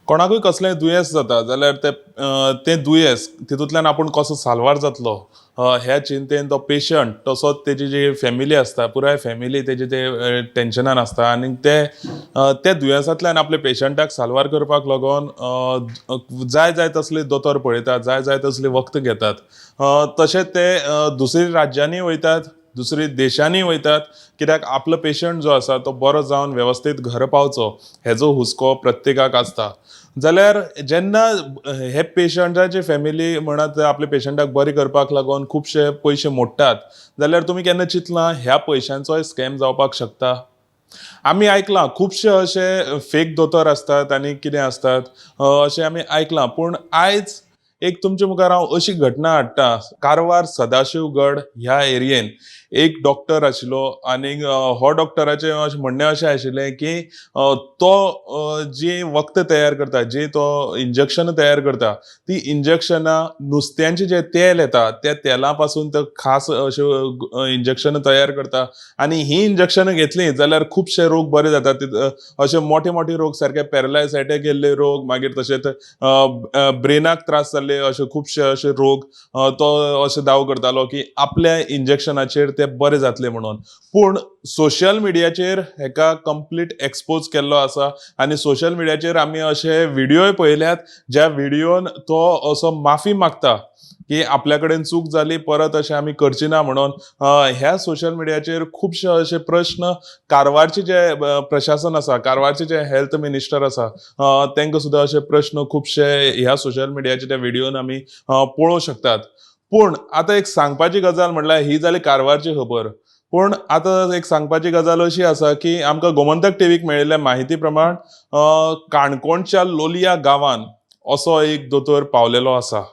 कोणाकूय कसलेंय दुयेंस जाता जाल्यार ते तें दुयेंस तितूंतल्यान आपूण कसो साल्वार जातलो ह्या चिंतेन तो पेशंट तसोच तेजी जी फॅमिली आसता, पुराय फॅमिली तेजी ते टेंशनान आसता आनी ते त्या दुयेंसांतल्यान आपल्या पेशंटाक साल्वार करपाक लागून जाय जाय तसले दोतोर पळयतात, जाय जाय तसली वखद घेतात. तशेंच ते दुसरी राज्यांनी वयतात, दुसरी देशांनी वयतात, कित्याक आपलो पेशंट जो आसा तो बरो जावन वेवस्थीत घरा पावचो हेजो हुस्को प्रत्येकाक आसता. जाल्यार जेन्ना हे पेशंटाची फॅमिली म्हणत आपल्या पेशंटाक बरी करपाक लागून खुबशे पयशे मोडटात, जाल्यार तुमी केन्ना चिंतलां ह्या पयशांचोय स्कॅम जावपाक शकता? आमी आयकलां खुबशे अशे फेक दोतोर आसतात आनी कितें आसतात अशें आमी आयकलां. पूण आयज एक तुमचे मुखार हांव अशी घटना हाडटा. कारवार सदाशिवगड ह्या एरियेन एक डॉक्टर आशिल्लो आनी हो डॉक्टराचें अशें म्हणणें अशें आशिल्लें की तो जी वखदां तयार करता, जी तो इंजक्शनां तयार करता, ती इंजक्शनां नुस्त्यांचें जें तेल येता त्या तेला पासून तो खास अश्यो इंजक्शनां तयार करता आनी ही इंजक्शनां घेतलीं जाल्यार खुबशे रोग बरे जातात. अशे मोठे मोठे रोग सारके पॅरलायज एटॅक येयल्ले रोग, मागीर तशेंच ब्रेनाक त्रास जाल्ले अशे खुबशे अशे रोग तो अशें दावो करतालो की आपल्या इंजक्शनाचेर ते बरे जातले म्हणून. पूण सोशल मिडियाचेर हेका कंप्लीट एक्सपोज केल्लो आसा आनी सोशल मिडियाचेर आमी अशे व्हिडियोय पळयल्यात ज्या व्हिडियोन तो असो माफी मागता की आपल्या कडेन चूक जाली, परत अशें आमी करची ना म्हणून. ह्या सोशल मिडियाचेर खुबशे अशे प्रश्न कारवारचे जे प्रशासन आसा, कारवारचे जे हेल्थ मिनिस्टर आसा, तांकां सुद्दां अशे प्रश्न खुबशे ह्या सोशल मिडियाच्या त्या व्हिडियोन आमी पळोवंक शकतात. पूण आतां एक सांगपाची गजाल म्हणल्यार ही जाली कारवारची खबर. पूण आतां एक सांगपाची गजाल अशी आसा की आमकां गोमंतक टीव्हीक मेळिल्ल्या म्हायती प्रमाण काणकोणच्या लोलया गांवान असो एक दोतोर पावलेलो आसा.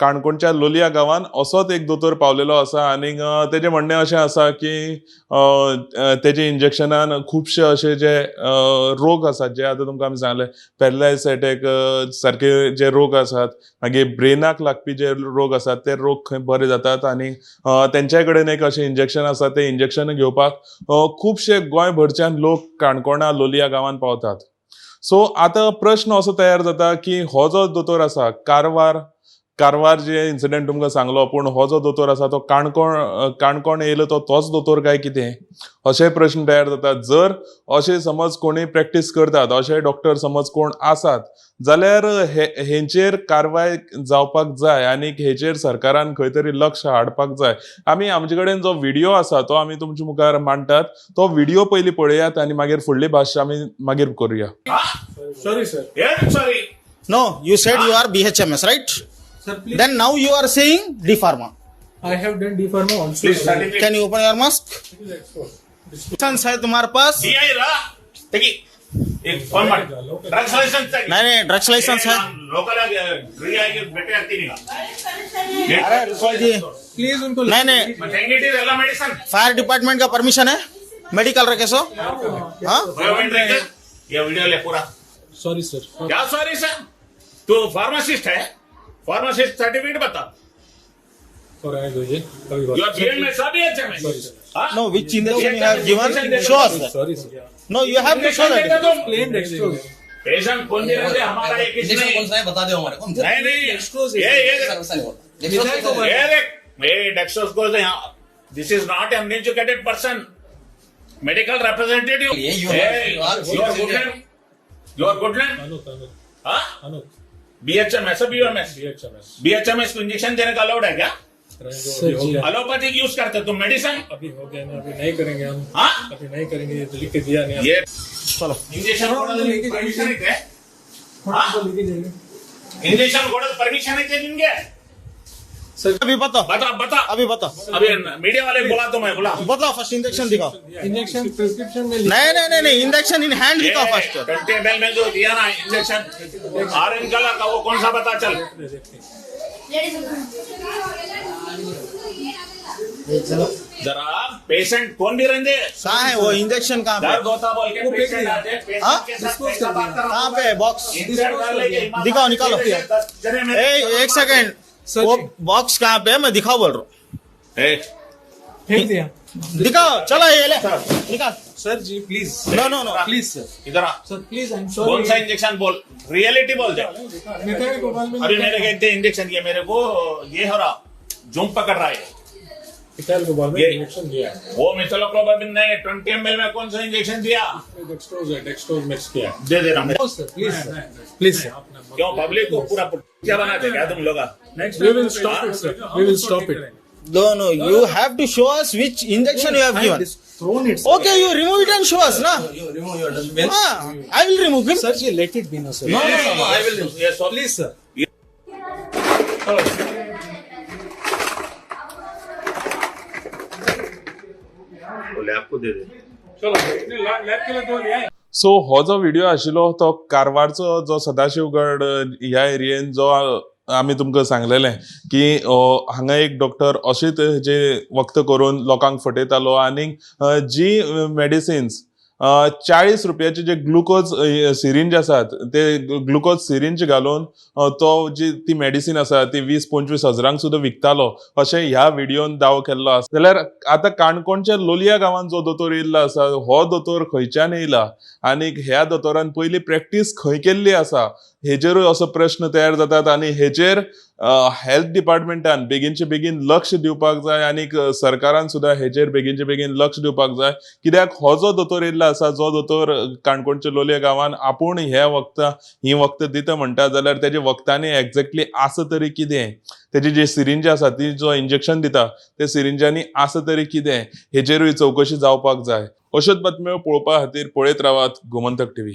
काणकोणच्या लोलया गांवान असोच एक दोतोर पावलेलो आसा आनी तेजें म्हणणें अशें आसा की तेजे इंजेक्शनान खुबशे अशे जे रोग आसात, जे आतां तुमकां आमी सांगले पॅरलायज एटॅक सारके जे रोग आसात, मागीर ब्रेनाक लागपी जे रोग आसात ते रोग खंय बरे जातात आनी तेंच्या कडेन एक अशें इंजेक्शन आसा, तें इंजेक्शन घेवपाक खुबशे गोंयभरच्यान लोक काणकोणा लोलया गांवान पावतात. सो आतां प्रश्न असो तयार जाता की हो जो दोतोर आसा कारवार जे इन्सिडंट तुमकां सांगलो, पूण हो जो दोतोर आसा तो काणकोण येयलो तो तोच दोतोर काय कितें, अशे प्रश्न तयार जातात. जर अशें समज कोणी प्रॅक्टीस करतात, अशे डॉक्टर समज कोण आसात जाल्यार हेंचेर कारवाय जावपाक जाय आनी हेचेर सरकारान खंय तरी लक्ष हाडपाक जाय. आमी आमचे कडेन जो व्हिडियो आसा तो आमी तुमचे मुखार मांडटात. तो व्हिडियो पयलीं पळयात आनी मागीर फुडली भाशा आमी मागीर करुया. Sorry sir. Sorry. No, you said you are BHMS, right? Sir, please. Then now you are saying D Pharma. I have done D Pharma also. Please certificate. Can you open your mask? Licence है तुम्हारे pass? D I ರಾ ತೆಗಿ, ಈಗ phone ಮಾಡಿ drugs licence ತೆಗಿ. नहीं नहीं, drugs licence है. Local ಆಗಿ free ಆಗಿ ಭೇಟಿ ಆಗ್ತೀನಿ ಈಗ. अरे रुको जी. प्लीज उनको. नहीं नहीं. ಮತ್ತೆ ಹೆಂಗಿಟ್ಟಿದೆ ಎಲ್ಲ ಮೆಡಿಸನ್? फायर डिपार्टमेंट का परमिशन है? मेडिकल रखे सो हाँ. ಬಯೋಮೆಟ್ರಿಕ್ ये वीडियो ले पूरा. Sorry sir. क्या सॉरी सर? तू फार्मासिस्ट है? फार्मासिस्ट सर्टिफिकेट बता. और आए दीजिए कभी. You are BMS or BHMS? Sorry sir. No, which injection you have given? Show us that. Sorry sir. No, you have to show that. Plain dextrose. Patient कौन भी रहते, हमारा एक injection नहीं. कौन सा है बता दो हमारे को. नहीं नहीं, ये ये वैसा नहीं बोलता. ये देख, ये डेक्सट्रोज को यहाँ, this is not an educated person, medical representative. ये you are your good name, your good name? Anup, Anup. हाँ. Anup. BHMS, BMS? BHMS. BHMS को इंजेक्शन देने का अलाउड है क्या? सर जी. एलोपैथिक यूज करते तुम मेडिसिन? अभी हो गया ना, अभी नहीं करेंगे हम. हाँ. अभी नहीं करेंगे, ये तो लिख के दिया नहीं. ये चलो. ಇಂಜೆಕ್ಷನ್ ಕೊಡೋದು ಪರ್ಮಿಷನ್ ಐತೆ? लेके जाएंगे. ಇಂಜೆಕ್ಷನ್ ಕೊಡೋದು ಪರ್ಮಿಷನ್ ಐತೆ ನಿನ್ಗೆ? सर. अभी बताओ. बता बता. अभी बताओ. अभी मीडिया वाले बोला तो मैं बोला. बताओ, फर्स्ट इंजेक्शन दिखाओ. इंजेक्शन प्रिस्क्रिप्शन में. नहीं नहीं नहीं नहीं, इंजेक्शन इन हैंड दिखाओ फर्स्ट. 20 एमएल में जो दिया ना इंजेक्शन, ऑरेंज कलर का, वो कौन सा, बता चल. जरा पेशेंट कौन भी रहेंगे. कहाँ है वो इंजेक्शन, कहाँ पे? दर्द होता बोल के वो फेंक पेशेंट दिया. आते, हाँ? पेशेंट के साथ डिस्पोज कैसा कर बात दिया. कर रहा कहाँ पे है बॉक्स? इंसर्ट कर लेके ईमानदार दिखाओ, निकालो. 10 जने मेरे. ए, एक सेकंड. सर वो जी. बॉक्स कहाँ पे है, मैं दिखाओ बोल रहा हूँ. ए, फेंक दिया. दिखाओ, चलो ये ले, निकाल। Sir ji, please. No no no. Please sir. इधर आ। Sir please, I am कौन सा सॉरी। इंजेक्शन बोल, रियलिटी बोल दे। Methyl cobalamin. अभी मेरे को इंजेक्शन किया, मेरे को ये हो रहा, जुम पकड़ रहा है। मिथाइल कोबालमिन इंजेक्शन दिया है। वो मिथाइलोकोबालामिन नहीं, 20 ml में कौन सा इंजेक्शन दिया? डेक्सट्रोज है, डेक्सट्रोज मिक्स किया है। दे दे रहा मैं। Sir please, sir please sir. क्यों, पब्लिक को पूरा क्या बनाते क्या तुम लोग? We will stop it sir, we will stop it. No no, you have to show us which injection you have given. Thrown it. Okay, you remove it and show us ना। You remove your dustbin. हाँ, I will remove him. Sir ji, let it be ना sir. No no no. I will remove. ये सब please sir. Lab को दे दे। सो हो जो व्हिडिओ आशिल्लो तो कारवारचो, जो सदाशिवगड ह्या एरियेन जो आमी तुमकां सांगलेलें की हांगा एक डॉक्टर अशेंच जे वखद करून लोकांक फटयतालो आनी जी मेडिसिन्स 40 रुपयाचे जे ग्लुकोज सिरिंज आसात, ते ग्लुकोज सिरिंज घालून तो जी ती मेडिसीन आसा ती 20-25 हजारांक सुद्दां विकतालो, अशें ह्या व्हिडियोन दावो केल्लो आसा. जाल्यार आतां काणकोणच्या लोलया गांवांत जो दोतोर येयल्लो आसा, हो दोतोर खंयच्यान येयला आनी ह्या दोतोरान पयली प्रॅक्टीस खंय केल्ली आसा, हेजेरूय असो प्रश्न तयार जातात. आनी हेजेर हेल्थ डिपार्टमेंटान बेगीनचे बेगीन लक्ष दिवपाक जाय आनी सरकारान सुद्दां हेजेर बेगीनचे बेगीन लक्ष दिवपाक जाय, कित्याक हो जो दोतोर येयल्लो आसा, जो दोतोर काणकोणच्या लोलये गांवान आपूण हे वखदां ही वखदां दिता म्हणटा, जाल्यार तेजे वखदांनी एग्जॅक्टली आसा तरी कितें, तेजी जी सिरिंज आसा ती जो इंजेक्शन दिता ते सिरिंजांनी आसा तरी कितें, हेजेरूय चवकशी जावपाक जाय. अश्योच बातम्यो पळोवपा खातीर पळयत रावात गोमंतक टीव्ही.